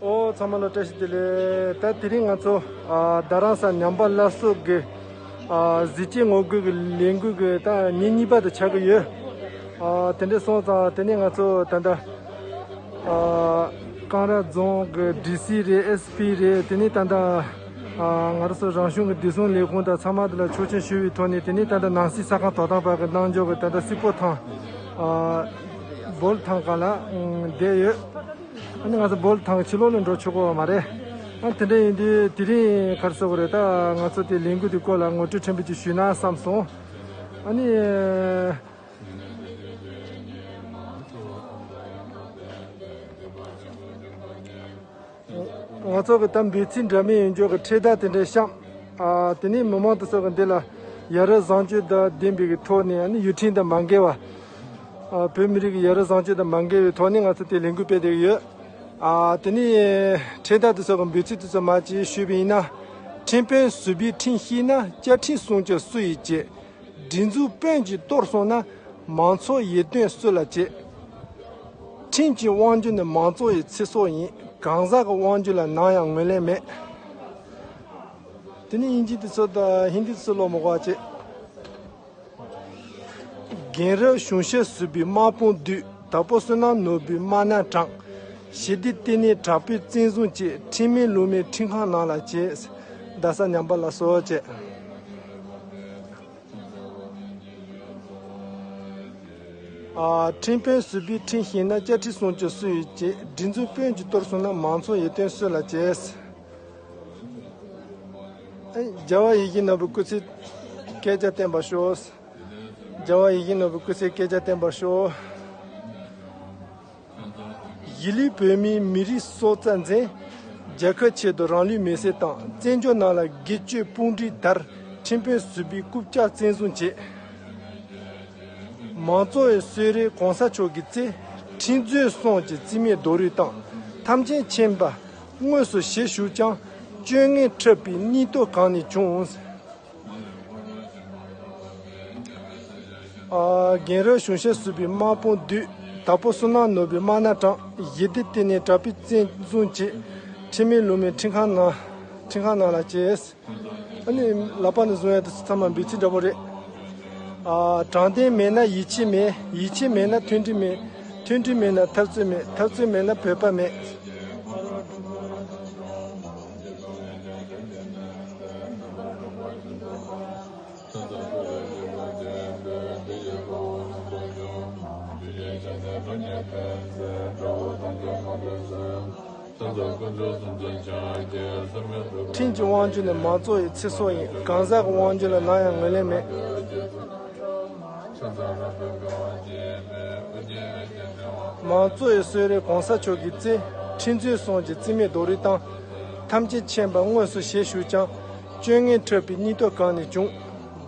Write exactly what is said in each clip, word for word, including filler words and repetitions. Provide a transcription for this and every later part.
ཨོ་ཚང་མ་ལ་བཀྲ་ཤིས་བདེ་ལེགས། ད་དེ་རིང་ང་ཚོ་ཨ་རྡ་རམ་ས་ཉམས་པ་སླར་གསོ་གི་ཨ་གཟི་བརྗིད་ངོ་རྒོལ་གྱི་ལས་འགུལ་གྱི་ད་ཉིན་གཉིས་པ་དེ་ཆགས་ཀྱི་ཡོད། ཨ་དེ་འདྲ་སོང་ཙང་དེ་ནས་ང་ཚོ་ད་ལྟ་ཨ་ཀང་ར་རྫོང་གི་ཌི་སི་རེད། ཨེས་པི་རེད། དེ་ནས་ད་ལྟ་ཨ་ང་རང་ཚོ་རང་གཞུང་གི་བདེ་སྲུང་ལས་ཁུངས་དང་ཚང་མ་དེ་ལ་ཆོག་མཆན་ཞུ་བའི་ཐོག་ནས། དེ་ནས་ད་ལྟ་ནང་སྲིད་ས་ཁང་དོ་དམ་པ་གི་གནང་འཇོག་གི་ད་ལྟ་སིལ་སྤོལ་ཐང་ཨ་སྦོལ་ཐང་སྒང་ལ་བསྡད་ཡོད། ཨ་ནི་ང་ཚོ་སྦོལ་ཐང་ཕྱི་ལོགས་ལ་འགྲོ་ཆོག་གི་མ་རེད། ཨ་དེ་འདྲ་ཡིན་དུས་དེ་རིང་ག་རེ་ཟེར་དགོས་རེད། ད་ང་ཚོ་དེ་ལས་འགུལ་དེ་སྐོར་ལ་ངོ་སྤྲོད་ཕྲན་བུ་ཅིག་ཞུས་ན་བསམ་སོང་། ཨ་ནི་ང་ཚོ་གི་ད་འབོད་ཚིག་འདྲ་མིན་ཡོད་འཇོག་གི་འཕྲེད་དར་དེ་འདྲ་བཤམས། ཨ་དེ་ནས་མི་མང་དེ་ཚོ་གི་འདི་ལ་ཡ་རབས་བཟང་སྤྱོད་དང་ལྡན་པའི་གི་ཐོག་ནས། ཨ་ནི་ཡུལ་ཁྲིམས་དང་མ་འགལ་བ། ཨ་བོད་མི་རིགས་ཀྱི་ཡ་རབས་བཟང་སྤྱོད་དང་མ་འགལ་བའི་ཐོག་ནས་ང་ཚོ་དེ་ལས་འགུལ་སྤེལ་བསྡད་ཀྱི་ཡོད། ཨ་དེ་ནས་འཕྲེད་དར་དེ་ཚོ་གི་འབོད་ཚིག་དེ་ཚོ་མར་ཅིག་ཞུས་པ་ཡིན་ན། ཁྲིམས་དཔོན་ཟུར་པས་ཁྲིམས་བཤིག་ན། བཅའ་ཁྲིམས་སྲུང་སྐྱོབ་སུ་ཡིས་བྱེད། སྒྲིག་འཛུགས་དཔོན་གྱིས་གཏོར་སོང་ན། མང་ཚོགས་ཡིད་རྟོན་སུ་ལ་བྱེད། ཁྲིམས་ཀྱི་དབང་སྒྱུར་ནི་མང་གཙོ་ཡི་ཚེ་སྲོག་ཡིན། གང་ཟག་གི་དབང་སྒྱུར་ལ་ནམ་ཡང་ངོས་ལེན་མེད། དེ་ནི་དབྱིན་ཇི་དེ་ཚོ་དང་ཧིན་དི་དེ་ཚོ་ཀློག་མི་དགོས་པ་བྱེད། རྒན་རབས་གཞུང་ཞབས་ཟུར་པས་དམག་དཔུང་བསྡུས། དྭགས་པོ་བསོད་ནམས་ནོར་བུས་དམག་སྣ་དྲངས། ཞི་བདེ་ལྟེ་གནས་དྲག་པོས་བཙན་བཟུང་བྱས། ཁྲིམས་མེད་ལུགས་མེད་ཁྲིམས་ཁང་ནང་ལ་བྱས། རྡ་ས་ཉམས་པ་སླར་གསོ་བྱས། ཨ་ཁྲིམས་དཔོན་ཟུར་པས་ཁྲིམས་བཤིག་ན། བཅའ་ཁྲིམས་སྲུང་སྐྱོབ་སུ་ཡིས་བྱེད། སྒྲིག་འཛུགས་དཔོན་གྱིས་གཏོར་སོང་ན། མང་ཚོགས་ཡིད་རྟོན་སུ་ལ་བྱེད། ཨེ་རྒྱལ་བ་ཡིད་བཞིན་ནོར་བུའི་སྐུ་ཚེ་བསྐལ་བརྒྱར་བརྟན་པར་ཤོག་རྒྱལ་བ་ཡིད་བཞིན་ནོར་བུའི་སྐུ་ཚེ་བསྐལ་བརྒྱར་བརྟན་པར་ཤོག་གཞིས་ལུས་བོད་མིའི་མི་རིགས་སྲོག་རྩ་འཛིན། རྒྱལ་ཁབ་ཆེད་དུ་རང་ལུས་མེར་སྲེག་བཏང་། བཙན་བྱོལ་ནང་ལ་སྒེར་གཅོད་དཔུང་སྒྲིག་དར། ཁྲིམས་དཔོན་ཟུར་པས་རྐུབ་བཀྱག་བཙན་བཟུང་བྱས། མང་གཙོ་ཡི་གསོལ་རས་གོང་ས་མཆོག་གིས་བསྩལ། ཁྲིམས་རྩོད་སོང་ཅིག་རྩིས་མེད་རྡོག་རོལ་བཏང་། ཐམས་ཅད་མཁྱེན་པ་དངོས་སུ་ཞལ་བཞུགས་ཀྱང་། སྐྱོན་ངན་འཁྲབ་པའི་སྙིང་སྟོབས་གང་ནས་བྱུང་། ཨ་རྒན་རབས་གཞུང་ཞབས་ཟུར་པས་དམག་དཔུང་བསྡུས། དྭགས་པོ་བསོད་ནམས་ནོར་བུས་དམག་སྣ་དྲངས། ཞི་བདེ་ལྟེ་གནས་དྲག་པོས་བཙན་བཟུང་བྱས། ཁྲིམས་མེད་ལུགས་མེད་ཁྲིམས་ཁང་ནང་ཁྲིམས་ཁང་ནང་ལ་བྱས། ཨ་ནི་ལག་པ་ནས་བཟུང་ཡ་དེ་ཚོ་ཚང་མ་འབོད་ཚིག་འདྲ་པོ་རེད། ཨ་དྲང་བདེན་མེད་ན་ཡིད་ཆེས་མེད། ཡིད་ཆེས་མེད་ན་མཐུན་སྒྲིལ་མེད། མཐུན་སྒྲིལ་མེད་ན་འཐབ་རྩོད་མེད། འཐབ་རྩོད་མེད་ན་བོད་པ་མེད། ཁྲིམས་ཀྱི་དབང་སྒྱུར་ནི་མང་གཙོ་ཡི་ཚེ་སྲོག་ཡིན། གང་ཟག་གི་དབང་སྒྱུར་ལ་ནམ་ཡང་ངོས་ལེན་མེད། མང་གཙོ་ཡི་གསོལ་རས་གོང་ས་མཆོག་གིས་བསྩལ། ཁྲིམས་རྩོད་སོང་ཅིག་རྩིས་མེད་རྡོག་རོལ་བཏང་། ཐམས་ཅད་མཁྱེན་པ་དངོས་སུ་ཞལ་བཞུགས་ཀྱང་། སྐྱོན་ངན་འཁྲབ་པའི་སྙིང་སྟོབས་གང་ནས་བྱུང་།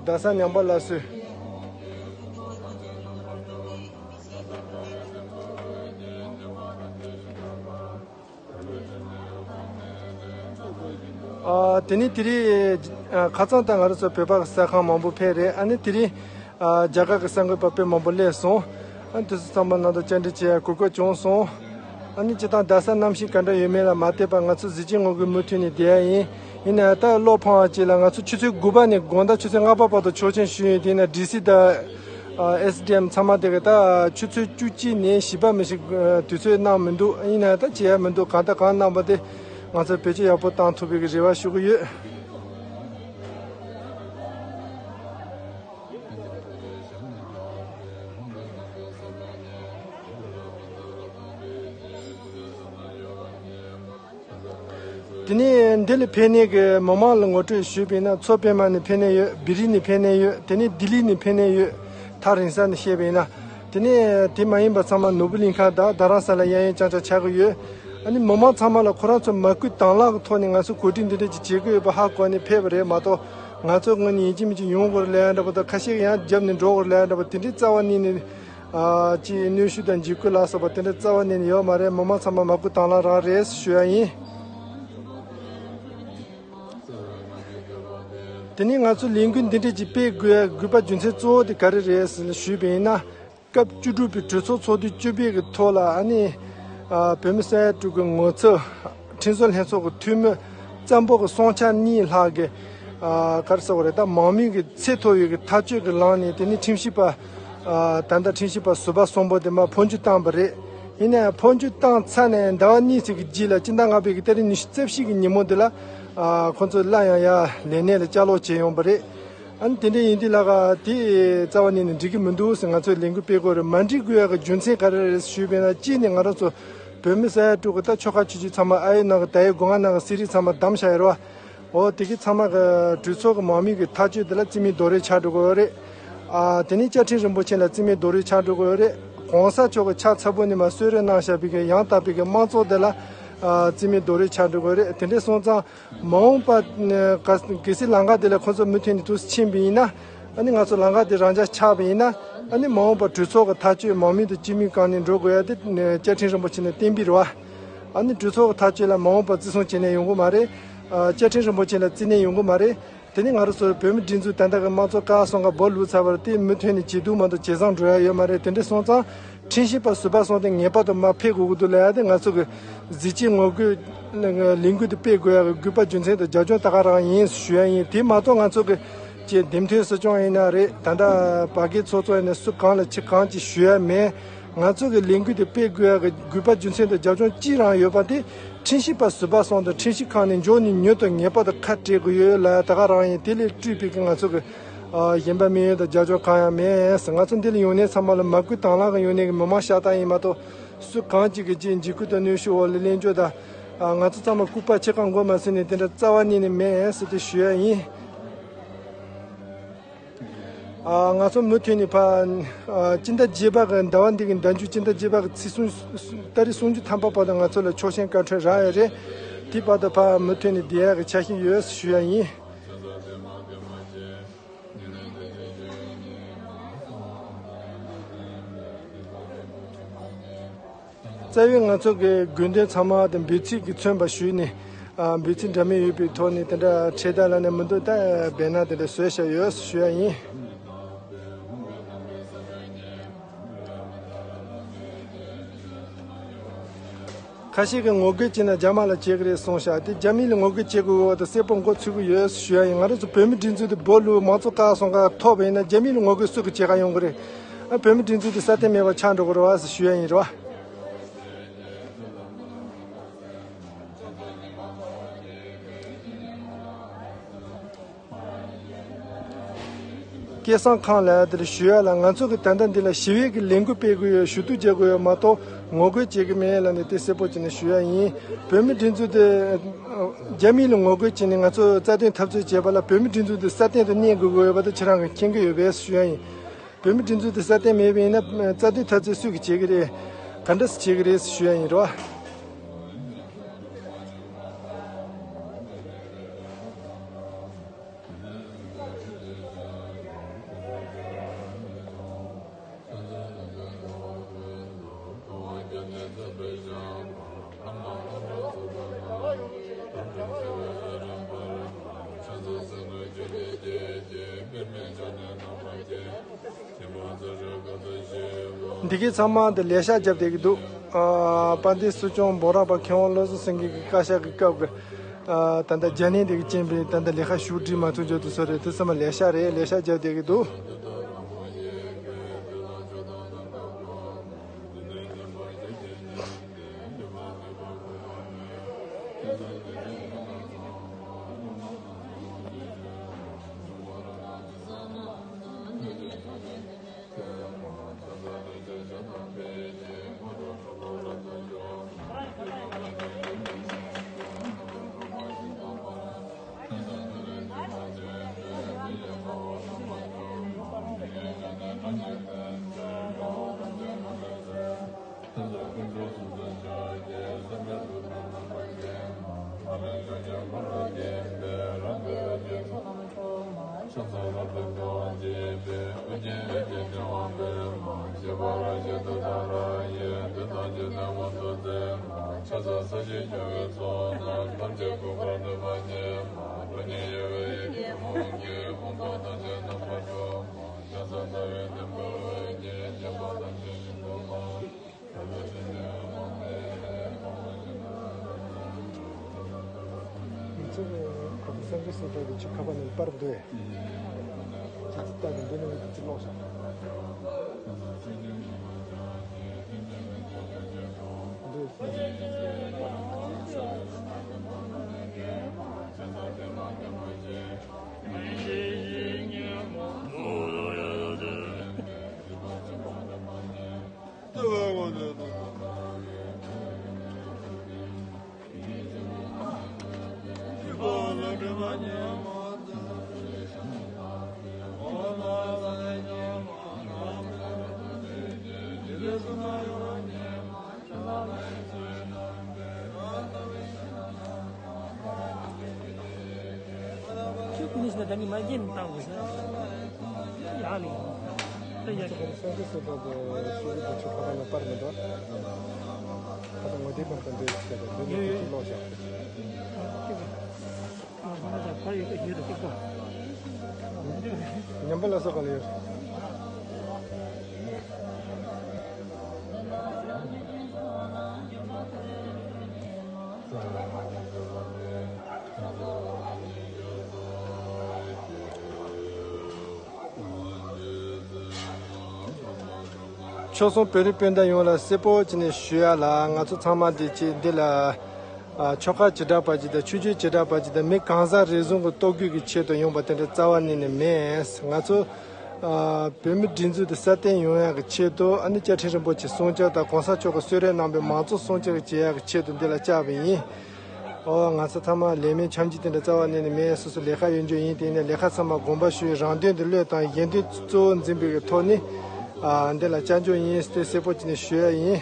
རྡ་ས་ཉམས་པ་སླར་གསོས། ཨ་དེ་ནས་དེ་རིང་ཨ་ཁ་རྩང་ད་ང་རང་ཚོ་བོད་པ་གི་གསར་ཁང་མང་པོ་ཕེབས་རེད། ཨ་ནི་དེ་རིང་ཨ་རྒྱ་གར་གི་གསར་འགོད་པ་དཔེ་མང་པོ་སླེབས་སོང་། ཨ་ནི་དེ་ཚོ་ཚང་མ་ནང་དུ་བཅར་འདྲི་བྱེད་ཡ་གོ་སྐབས་བྱུང་སོང་། ཨ་ནི་སྤྱིར་བཏང་རྡ་སར་གནམ་གཤིས་ག་འདྲ་ཡོད་མེད་ལ་མ་ལྟོས་པར་ང་ཚོ་གཟི་བརྗིད་ངོ་རྒོལ་མུ་མཐུད་ནས་བསྡད་ཡ་ཡིན། ཡིན་ནའང་ད་བློ་ཕངས་པ་ཅིག་ལ་ང་ཚོ་ཆུ་ཚོད་དགུ་པ་ནས་དགོང་དག་ཆུ་ཚོད་ལྔ་པ་བར་དུ་ཆོག་མཆན་ཞུས་ཡོད། དེ་ན་ཌི་སི་དང་ཨ་ཨེ་སི་ཌི་ཨེམ་ཚང་མ་དེ་ག་ད་ཆུ་ཚོད་བཅུ་གཅིག་ནས་བཞི་པ་མི་ཞིག་ཨ་དུས་ཚོད་གནང་མི་འདུག། ཡིན་ནའང་ད་བྱེད་ཡ་མི་འདུག། གང་ལྟར་གང་གནང་པ་དེ་ང་ཚོ་བེད་སྤྱོད་ཡག་པོ་བཏང་ཐུབ་པའི་རེ་བ་ཞུ་གི་ཡོད། དེ་ནས་འདི་ལ་ཕེབས་མཁན་གྱི་མི་མང་ལ་ངོ་སྤྲོད་ཞུས་པ་ཡིན་ན། མཚོ་པདྨ་ནས་ཕེབས་མཁན་ཡོད། བི་རི་ནས་ཕེབས་མཁན་ཡོད། དེ་ནས་ལྡི་ལི་ནས་ཕེབས་མཁན་ཡོད། ཐག་རིང་ས་ནས་བཤད་པ་ཡིན་ན། དེ་ནས་དེ་མ་ཡིན་པ་ཚང་མ་ནོར་བུ་གླིང་ཁ་དང་རྡ་རམ་ས་ལ་གཡས་གཡོན་རྐྱང་རྐྱང་ཆགས་ཀྱི་ཡོད། ཨ་ནི་མི་མང་ཚང་མ་ལ་ཁོ་རང་ཚོ་མ་སྐུལ་དང་བླངས་ཀྱི་ཐོག་ནས་ང་ཚོ་གོ་སྒྲིག་འདི་འདྲ་ཅིག་བྱེད་ཀྱི་ཡོད་པ་ཧ་གོ་ནས་ཕེབས་པ་རེད་མ་གཏོགས། ང་ཚོ་ངོས་ནས་ཡིན་གཅིག་མིན་གཅིག་ཡོང་དགོས་རེད་ལབ་ཡ་འདྲ་པོ་དང་། ཁ་ཤས་ཀྱིས་ཡང་རྒྱབ་ནས་འགྲོ་དགོས་རེད་ལབ་ཡ་འདྲ་པོ། དེ་འདྲའི་རྩ་བ་ཉིད་ནས་ཨ་ཅིག་གནོན་ཤུགས་དང་འཇིགས་སྐུལ་ལ་སོགས་པ་དེ་འདྲ་རྩ་བ་ཉིད་ནས་ཡོད་མ་རེད། མི་མང་ཚང་མ་མ་སྐུལ་དང་བླངས་རང་རེད་ཞུ་ཡ་ཡིན། དེ་ནས་ང་ཚོ་ལས་འགུལ་འདི་འདྲ་ཅིག་སྤེལ་དགོས་དགོས་པ་རྒྱུ་མཚན་གཙོ་བོ་དེ་ག་རེ་རེད་ཟེར་ནས་ཞུས་པ་ཡིན་ན། སྐབས་བཅུ་དྲུག་པའི་གྲོས་ཚོགས་ཚོགས་དུས་བཅུ་པའི་གི་ཐོག་ལ་ཨ་ནི་ཨ་བོད་མི་ས་ཡ་དྲུག་གི་ངོ་ཚབ་ ཁྲིམས་བཟོ་ལྷན་ཚོགས་ཀྱི་འཐུས་མི་བཙན་པོ་གི་སྲོག་ཆགས་གཉིས་ལྷག་གི་ཨ་ག་རེ་ཟེར་དགོས་རེད། ད་མང་མོས་ཀྱི་ཚད་མཐོ་བའི་གི་ཐག་གཅོད་ཀྱི་ལམ་ནས་དེ་ནི་ཁྲིམས་ཞིབ་པ་ཨ་ད་ལྟ་ཁྲིམས་ཞིབ་པ་ཟུར་པ་གསུམ་པོ་དེ་མར་འཕོ་འགྱུར་བཏང་བ་རེད། ཡིན་ནའི་འཕོ་འགྱུར་བཏང་ཚར་ནས་ཟླ་བ་གཉིས་ཙམ་གྱི་རྗེས་ལ་སྤྱི་ཟླ་ལྔ་པའི་གི་ཏ་རིག་ཉི་ཤུ་རྩ་བཞི་གི་ཉིན་མོ་དེ་ལ་ཨ་ཁོང་ཚོ་སླར་ཡང་ཡར་ལས་གནས་ལ་བསྐྱར་ལོག་བྱས་ཡོང་བ་རེད། ཨ་ནི་དེ་འདྲ་ཡིན་དུས་ལ་ག་དེ་རྩ་བ་ཉིད་ནས་འགྲིག་གི་མི་འདུག་ཟེར་ང་ཚོས་ལས་འགུལ་སྤེལ་དགོས་རེད། མ་འགྲིག་དགོས་ཡག་གི་རྒྱུ་མཚན་ག་རེ་རེད་ཞུས་པས་ན། གཅིག་ནས་ང་རང་ཚོ་བོད་མི་ས་ཡ་དྲུག་གི་ད་ཆོལ་ཁ་ཆོས་བརྒྱུད་ཚང་མ་ཨ་ཡོད་ནང་གི་ད་ཡོད་སྒོ་ང་ནང་གི་གསེར་རིགས་ཚང་མ་བསྡམས་བཞག་ཡོད་རེད་བ། འོ་དེ་གི་ཚང་མ་གི་གྲོས་ཚོགས་ཀྱི་མང་མོས་ཀྱི་ཐག་གཅོད་དེ་ལ་རྩིས་མེད་རྡོག་རོལ་ཆགས་འགྲོ་གི་ཡོད་རེད། ཨ་དེ་ནས་བཅའ་ཁྲིམས་རིན་པོ་ཆེ་ལ་རྩིས་མེད་རྡོག་རོལ་ཆགས་འགྲོ་གི་ཡོད་རེད། གོང་ས་མཆོག་གི་ཕྱག་ཚ་པོ་ནས་མར་གསོལ་རས་གནང་བཞག་པའི་གི་ཡང་དག་པའི་གི་དམངས་གཙོ་དེ་ལ་ཨ་རྩིས་མེད་རྡོག་རོལ་ཆགས་འགྲོ་གི་ཡོད་རེད། དེ་འདྲ་སོང་ཙང་། མ་འོངས་པ་གལ་སྲིད་ལམ་ཁ་དེ་ལ་ཁོ་ཚོ་མུ་མཐུད་ནས་འདུག་སེ་ཕྱིན་པ་ཡིན་ན། ཨ་ནི་ང་ཚོ་ལམ་ཁ་དེ་རང་འཇགས་ཆགས་པ་ཡིན་ན། ཨ་ནི་མ་འོངས་པ་གྲོས་ཚོགས་ཀྱི་ཐག་གཅོད་མང་མོས་དང་སྤྱི་མོས་སྒང་ནས་འགྲོ་དགོས་ཡ་དེ་བཅའ་ཁྲིམས་རིན་པོ་ཆེ་ནས་གཏན་འབེབས་རེད་བ། ཨ་ནི་གྲོས་ཚོགས་ཀྱི་ཐག་གཅོད་ལ་མ་འོངས་པ་བརྩི་སྲུང་བྱེད་ནས་ཡོང་གི་མ་རེད། བཅའ་ཁྲིམས་རིན་པོ་ཆེ་ལ་བརྩི་ནས་ཡོང་གི་མ་རེད། དེ་ནི་ང་རང་ཚོ་བོད་མི་སྒྲིག་འཛུགས་ད་ལྟ་གི་དམངས་གཙོ་ཀ་སོང་ག་སྦོ་ལུས་ཚར་བར་དེ་མུ་མཐུད་ནས་བྱེད་སྡུག་མ་གཏོགས་ཇེ་བཟང་འགྲོ་ཡ་ཡོད་མ་རེད། དེ་འདྲ་སོང་ཙང་། ཁྲིམས་ཞིབ་པ་ཟུར་པ་སོང་སྟེ་ངེས་པར་དུ་མར་ཕེབས་དགོས་ཀྱི་འདུག་ལབ་ཡ་དེ་ང་ཚོ་གི་གཟི་བརྗིད་ངོ་རྒོལ་ལས་འགུལ་དེ་སྤེལ་དགོས་ཡ་གི་དགོས་པ་རྒྱུ་མཚན་དང་རྒྱབ་ལྗོངས་ད་ག་རང་ཡིན་ཞུ་ཡ་ཡིན། དེ་མ་གཏོགས་ང་ཚོ་གི་ཅེས་འདེམས་ཐོན་སྲིད་སྐྱོང་ཡིན་ན་རེད། ད་ལྟ་བར་བརྒལ་ཚོགས་གཙོ་ཡིན་ན་སུ་གང་ལ་ཆེ་གང་ཅིག་ཞུ་ཡ་མེད། ང་ཚོ་གི་ལས་འགུལ་དེ་སྤེལ་དགོས་ཡ་གི་དགོས་པ་རྒྱུ་མཚན་དང་རྒྱབ་ལྗོངས་གཅིག་རང་ཡོད་པ་དེ། ཁྲིམས་ཞིབ་པ་ཟུར་པ་སོང་དང་ཁྲིམས་ཞིབ་ཁང་ནས་མགྱོགས་ནས་མྱུར་དུ་ངེས་པར་དུ་ཁ་བྲལ་དགོས་ཡོད་ལ་ད་ག་རང་ཡིན། དེ་ལས་སྤྲོས་པའི་གི་ང་ཚོ་གི་ཨ་གཞན་པ་མི་ཡོད་དང་རྒྱབ་ལྗོངས་གང་ཡང་མེད། ང་ཚོ་འདི་ལ་ཡོང་མཁན་ཚང་མ་ལ་མ་བསྐུལ་དང་བླངས་གི་ཡོང་མཁན་གི་མི་མང་ཤ་སྟག་ཡིན་མ་གཏོགས། སུ་གང་ཅིག་གི་ཅིག་འཇིགས་སྐུལ་དང་གནོན་ཤུགས་འོག་ལ་གླེང་བརྗོད་དང་། ཨ་ང་ཚོ་ཚང་མ་ལྐུགས་པ་ཕྱེད་ཀ་མགོ་མ་ཟིན་ནས་དེ་འདྲ་རྩ་བ་ཉིད་ནས་མེད་ཟེར་ཏེ་ཞུ་ཡ་ཡིན། ཨ་ང་ཚོ་མུ་མཐུད་ནས་ཕ་ཨ་སྤྱི་ཟླ་བརྒྱད་པ་གི་ཟླ་བ་འདི་གི་ཟླ་མཇུག་སྤྱི་ཟླ་བརྒྱད་པ་གི་ཚེས་སུམ་ཏ་རིག་སུམ་ཅུ་ཐམ་པ་བར་དུ་ང་ཚོ་ལ་ཆོག་མཆན་བཀའ་འཁྲོལ་རག་ཡོད་རེད། དེ་བར་དུ་ཕ་མུ་མཐུད་ནས་བསྡད་ཡག་གི་འཆར་གཞི་ཡོད་ཞུ་ཡ་ཡིན། རྩ་བའི་ང་ཚོ་གི་དགོས་འདུན་ཚང་མ་དེ་འབོད་ཚིག་གིས་མཚོན་པ་ཞུས་ནས། ཨ་འབོད་ཚིག་འདྲ་མིན་ཡོད་པའི་ཐོག་ནས་དེ་འདྲ་ཁྲལ་བརྡ་ལབ་ནས་མི་འདུག་ད་སྦེ་ན་དེ་འདྲ་བཟོས་བཞག་ཡོད་ཞུ་ཡ་ཡིན། ཁ་ཤས་ཀྱིས་ངོ་རྒོལ་བྱས་ན་རྒྱ་དམར་ལ་བྱེད་ཀྱི་རེད་གསུངས་ཤག་དེ་རྒྱ་མི་ལ་ངོ་རྒོལ་བྱེད་དགོས་པ་དང་གསལ་པོ་མགོ་ཚོད་ཀྱི་ཡོད་ཞུ་ཡ་ཡིན། ང་རང་ཚོ་བོད་མི་སྒྲིག་འཛུགས་དེ་སྦོ་ལུག་མང་གཙོ་བཀག་སོང་ག་ཐོབ་པ་ཡིན་ན་རྒྱ་མི་ལ་ངོ་རྒོལ་སུ་གིས་བྱེད་ག་ཡོང་གི་རེད། ཨ་བོད་མི་སྒྲིག་འཛུགས་དེ་སྲ་བརྟན་མེད་པ་ཆགས་འགྲོ་གི་རེད་བ་ཞུ་ཡ་ཡིན་རེད་བ། སྐལ་བཟང་ཁང་ལ་དེར་ཞུ་ཡ་ལ་ང་ཚོ་གི་ད་ལྟ་འདི་ལ་ཞི་བའི་གི་ལས་འགུལ་སྤེལ་དགོས་ཡོད། ཞུ་གཏུག་བྱེད་དགོས་ཡོད་མ་གཏོགས་ངོ་རྒོལ་བྱེད་གི་མེད་ལ་ནི་དེ་གསལ་པོ་བྱས་ནས་ཞུ་ཡ་ཡིན། བོད་མི་སྒྲིག་འཛུགས་དེ་རྒྱ་མི་ལ་ངོ་རྒོལ་བྱས་ནས་ང་ཚོ་རྩ་དོན་འཐབ་རྩོད་བྱས་པ་ལ་བོད་མི་སྒྲིག་འཛུགས་དེ་སྲ་བརྟན་དུ་གནས་དགོས་དགོས་ཡོད་པ་དེ་ཁྱེད་རང་གིས་མཁྱེན་གི་ཡོད་པས་ཞུ་ཡ་ཡིན། བོད་མི་སྒྲིག་འཛུགས་དེ་སྲ་བརྟན་མེད་པ་ཡིན་ན་རྩ་དོན་འཐབ་རྩོད་སུས་ཀྱིས་བྱེད་གི་རེད། ག་འདྲ་སེ་བྱེད་གི་རེད་ཞུ་ཡ་ཡིན་རོ། འདི་གའི་ཚང་མ་འདི་ལས་ཤག་རྒྱབ་བསྡད་ཀྱི་འདུག་ཨ་དཔལ་ལྡན་སྲིད་སྐྱོང་འབོམ་རམས་པ་མཁས་དབང་བློ་བཟང་སེང་གེ་གི་བཀའ་ཤག་གི་སྐབས་ཀྱི་ཨ་ད་ལྟ་རྒྱ་ནད་འདི་གི་རྐྱེན་པས་ད་ལྟ་ལས་ཀ་ཞུགས་འགྲིག་མ་ཐུབ་འཇོག་ཏུ་སོང་རེད། དེ་ཚང་མ་ལས་ཤག་རེད། ལས་ཤག་རྒྱབ་བསྡད་ཀྱི་འདུག་ཁོ་ཚོ་སེམས་ཅན་སྲིད་པའི་ཆུ་ཁ་པ་ནས་པར་འདུག་ཨེ། ཆ་ཚིག་ལྟ་གི་འདི་ནས་འདི་ཅི་ཀློག་བཞག་འདི། ཁྱོད་ཀུན་ནས་ད་ནི་མ་རྒྱན་བཏང་དགོས་ཟེར། ཡག་ལེ། ད་ཡག་ཁྱོད་ཀུན་ནས་སེམས་ཅན་སྲིད་པ་གི་ཤེས་རིག་གི་ཆུ་ཁ་པ་ནས་པར་མི་འདུག་ཁ་པ་ངོ་དེབ་ནང་དུ་འདྲེས་ཟེར་ཏེ་འདི་ནས་ཡོད་ཡོད། ཅིག་ཀློག་བཞག་ཉམས་པ་ལ་སོགས་ག་ལ་ཡོད། ཆོལ་གསུམ་བོད་རིགས་སྤུན་ཟླ་ཡོངས་ལ་གསལ་པོ་བྱས་ནས་ཞུ་ཡ་ལ། ང་ཚོ་ཚང་མ་འདི་ཅིག་འདི་ལ་ཨ་ཆོལ་ཁ་བྱེ་བྲག་པ་ཅིག་དང་ཆོས་བརྒྱུད་བྱེ་བྲག་པ་ཅིག་དང་མི་གང་ཟག་རེ་ཟུང་གི་ལྟོ་གོས་ཀྱི་ཆེད་དུ་ཡོང་པ་དེ་འདྲ་རྩ་བ་ཉིད་ནས་མེད། ང་ཚོ་ཨ་བོད་མི་སྒྲིག་འཛུགས་དེ་སྲ་བརྟན་ཡོང་ཡག་གི་ཆེད་དུ། ཨ་ནི་བཅའ་ཁྲིམས་རིན་པོ་ཆེ་སྲུང་སྐྱོབ་དང་གོང་ས་མཆོག་གིས་གསོལ་རས་གནང་བའི་མང་གཙོ་སྲུང་སྐྱོབ་བྱེད་ཡག་གི་ཆེད་དུ་འདི་ལ་བཅར་བ་ཡིན། ཨོ། ང་ཚོ་ཚང་མ་ལས་མེད་འཆམ་གྱི་དེ་འདྲ་རྩ་བ་ཉིད་ནས་མེད། སོ་སོ་ལས་ཀ་ཡོད་རྒྱུ་ཡིན། དེ་ནས་ལས་ཀ་ཚང་མ་དགོངས་པ་ཞུ་ཡི། རང་དོན་དུ་བློས་བཏང་། གཞན་དོན་གཙོ་བོ་འཛིན་པའི་ཐོག་ནས་ཨ་འདི་ལ་བཅར་རྒྱུ་ཡིན་ཟེར་གསལ་པོ་བྱས་ནས་ཞུ་ཡ་ཡིན།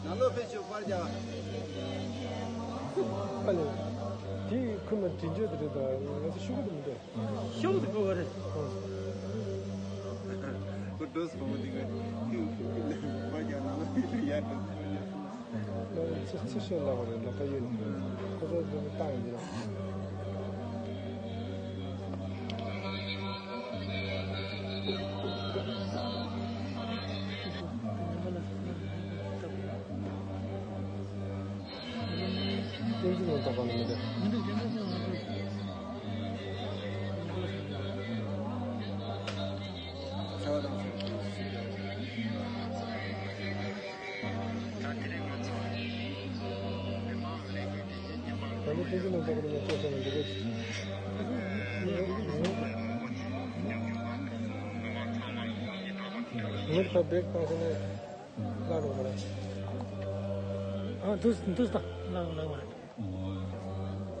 ནང་ལོགས་ཕེབས་ཤོག་པར་རྒྱག་ཨ་ལས། དེ་ཁོ་མ་དྲིན་བརྗོད་དེ་རེད་ད། ང་ཚོ་ཤོག་གུ་དེ་མི་འདུག་ཤོག་གུ་དེ་དགོས་པ་རེད། ཁོ་འགྲོ་སོང་བ་དེ་ག་པར་རྒྱག་ནང་ལོགས་ཕེབས་ཤོག་ཡར་འགྲོ་སོང་བ། ཚེ་ཚེ་ཤེས་ལ་བ་རེད། ལག་པ་གཡོན་ནས་ཁོ་ཚོ་ཚོ་བཏང་ཡིན་འདི་ར། ཏན་ཏན་ཡང་དག་པ་ནི་མི་འདུག་མི་འདུག་ཏན་ཏན་ཡང་མི་འདུག་ད་ནི་ཏན་ཏན་ཡང་དག་པ་ནི་མི་ཚོགས་ས་ནས་འདི་ག་ངེད་ཁ་བེག་བཏང་སོང་ན། ལ་ལོ་ལ། ཨ་འདུག་འདུག་ད་ལ་ལ་ལ།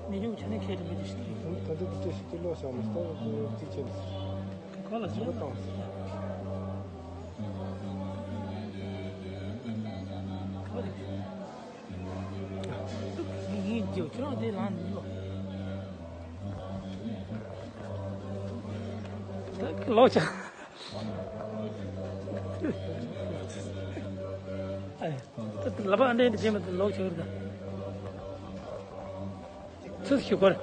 ནི་ཡོང་ཆ་ནས་ཁྱེད་མི་འདུག་ཤི། ད་ལྟ་འདི་ཅི་ཞིག་ལོ་ཤ་མི་སྟོང་གི་རྩིས་ཆེན། ཁ་ལ་ཟིན་པ་བཏང་། ཁ་ལ་ཡིན་རྒྱུ་ཁྱོད་རང་དེ་ལངས་ནས་ལོ། ད་ལོ་ཆ། ལ་པ་ཨ་འདྲེན་དེ་བྱེད་མ་ཐུབ་ལོག་ཆགས་རེད་ད། ཚུར་ཞུ་སྐོར།